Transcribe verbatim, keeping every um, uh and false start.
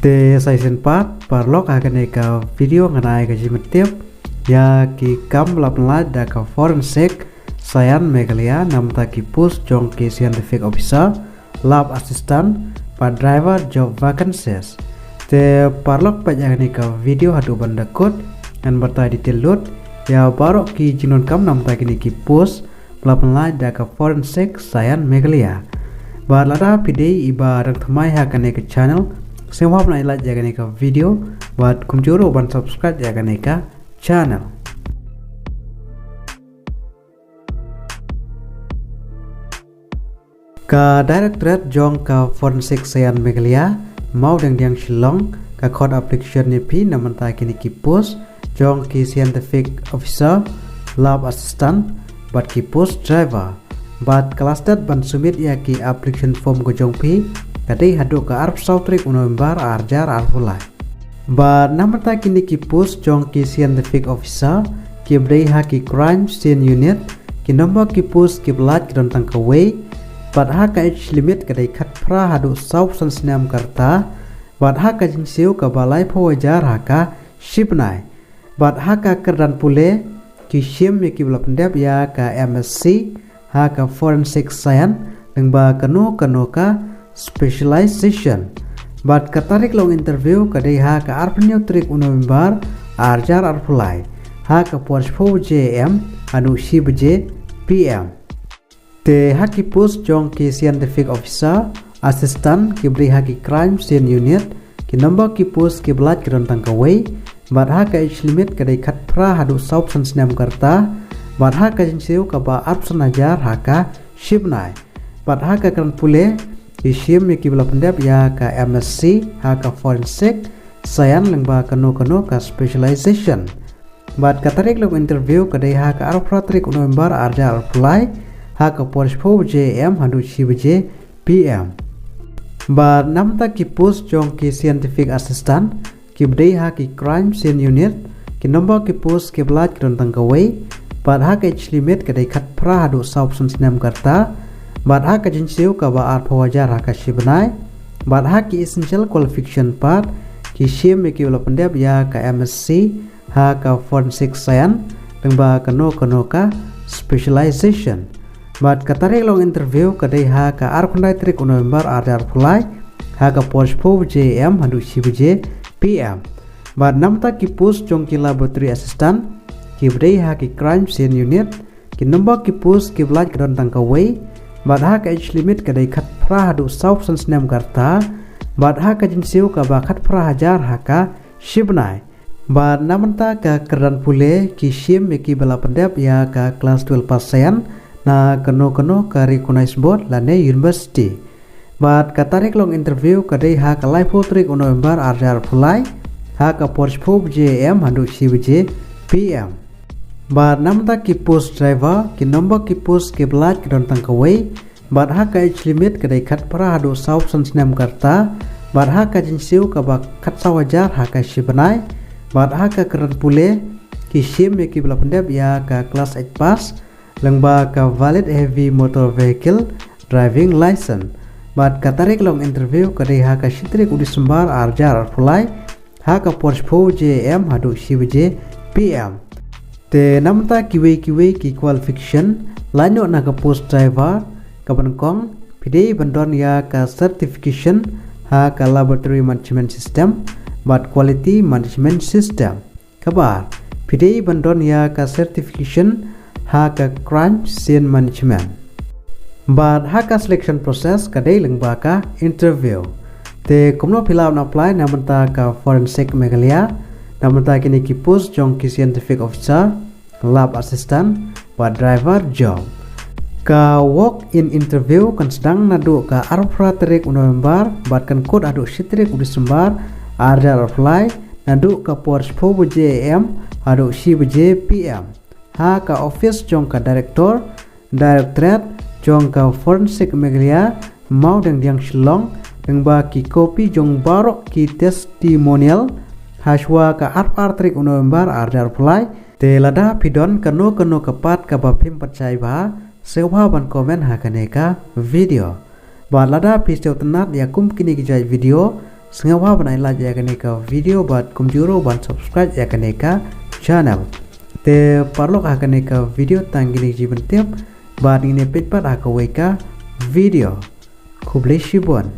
Te sa shisien pat paralok, ha kane ka video ngan ai ka jingmyntip ïa ki kam ba la pynlait da ka Forensic Science Meghalaya na bynta ki post jong ki Scientific Officer, Lab Assistant bad Driver job vacancies. Te paralok, peit ïa kane ka video haduh ban da kut, ngan batai detail lut ïa baroh ki jingdonkam na bynta kine ki post ba la pynlait da ka Forensic Science Meghalaya. Bad lada phi dei i ba dang thymmai ha kane ka channel, sngewbha ban ai like ïa kane ka video bad kumjuh ruh ban subscribe ïa kane ka channel. Ka Directorate jong ka Forensic Science Meghalaya, Mawdengdiang Shillong, ka khot application ïa phi na bynta kine ki post jong ki Scientific Officer, Lab Assistant bad ki post Driver. Bad ka last date ban submit ïa ki application form ka jong phi ka dei haduh ka arphew saw tarik u November ar hajar arphew lai. Bad na bynta kine ki post jong ki Scientific Officer, kiba dei ha ki Crime Scene Unit, ki number ki post kiba lait ki don tang kawei. Bad ha ka age limit ka dei khatphra haduh sawphew san snem ka rta. Bad ha ka jingsiew kaba laiphew hajar ha ka shibnai. Bad ha ka kyrdan pule, ki shim ïa kiba la pyndep ïa ka M Sc ha ka Forensic Science lyngba kano kano ka specialization. Bad ka tarik long interview ka dei ha ka arphew hynñiew tarik u November ar hajar arphew lai, ha ka por shiphew baje A M haduh shi baje P M. Te ha ki post jong ki Scientific Officer, Assistant, kiba dei ha ki Crime Scene Unit, ki number ki post kiba lait ki don tang kawei. Bad ha ka age limit ka dei khatphra haduh sawphew san snem ka rta. Bad ha ka jingsiew kaba arphew san hajar ha ka shibnai. Bad ha ka kyrdan pule, ki shim ïa kiba la pyndep ïa ka M Sc ha ka Forensic Science lyngba kano kano ka specialization. Bad ka tarik long interview ka dei ha ka arphew phra tarik u November ar hajar arphew lai, ha ka por shiphew baje A M haduh shi baje P M. Bad na bynta ki post jong ki Scientific Assistant, kiba dei ha ki Crime Scene Unit, ki number ki post kiba lait ki don tang kawei. Bad ha ka age limit ka dei khatphra haduh sawphew san snem ka rta. Bad ha ka jingsiew kaba arphew hajar ha ka shibnai. Bad ha ki essential qualification pat, ki shim ïa kiba la pyndep ïa ka M Sc ha ka Forensic Science lyngba kano kano ka specialization. Bad ka tarik long interview ka dei ha ka arphew khyndai tarik u November ar hajar arphew lai, ha ka por shiphew baje A M haduh shi baje P M. Bad na bynta ki post jong ki Laboratory Assistant, kiba dei ha ki Crime Scene Unit, ki number ki post kiba lait ki don tang kawei. Bad ha ka age limit ka dei khatphra haduh sawphew san snem ka rta. Bad ha ka jingsiew kaba khatphra hajar ha ka shibnai. Bad na bynta ka kyrdan pule, ki shim ïa kiba la pyndep ïa ka class twelve pass science na kano kano ka recognized board lane university. Bad ka tarik long interview ka dei ha ka laiphew tarik u November ar hajar arphew lai, ha ka por shiphew baje A M haduh shi baje P M. Bad na bynta ki post Driver, ki number ki post kiba lait ki don tang kawei. Bad ha ka age limit ka dei khatphra haduh sawphew san snem ka rta. Bad ha ka jingsiew kaba khatsaw hajar ha ka shibnai. Bad ha ka kyrdan pule, ki shim ïa kiba la pyndep ïa ka class eight pass lyngba ka valid heavy motor vehicle driving license. Bad ka tarik long interview ka dei ha ka shi tarik u December ar hajar arphew lai, ha ka por shiphew baje A M haduh shi baje P M. Te na bynta kiwei kiwei ki qualification, lait noh na ka post Driver, kaba nyngkong, phi dei ban don ïa ka certification ha ka Laboratory Management System bad Quality Management System. Kaba ar, phi dei ban don ïa ka certification ha ka Crime Scene Management. Bad ha ka selection process ka dei lyngba ka interview. Te kumno phi lah ban apply na bynta ka Forensic Meghalaya, na bynta kine ki post jong ki Scientific Officer, Lab Assistant bad Driver job. Ka walk-in interview kan sdang naduh ka arphew phra tarik u November bad kan kut haduh shi tarik u December ar hajar arphew lai, naduh ka por shiphew baje A M haduh shi baje P M. Ha ka office jong ka Director, Directorate jong ka Forensic Meghalaya, Mawdengdiang Shillong, lyngba ki copy jong baroh ki testimonial, hashwa ka arphew ar tarik u November ar hajar arphew lai. Te lada phi don kano kano ka pat kaba phim pat shai bha, sngewbha ban comment ha kane ka video. Bad lada phi sngewtynnat ïa kum kine ki jait video, Sngewbha ban ai like ïa kane ka video bad kumjuh ruh ban subscribe ïa kane ka channel. Te paralok, ha kane ka video tang kine ki jingpyntip bad ngin ïa peit pat ha kawei ka video. Khublei shibun.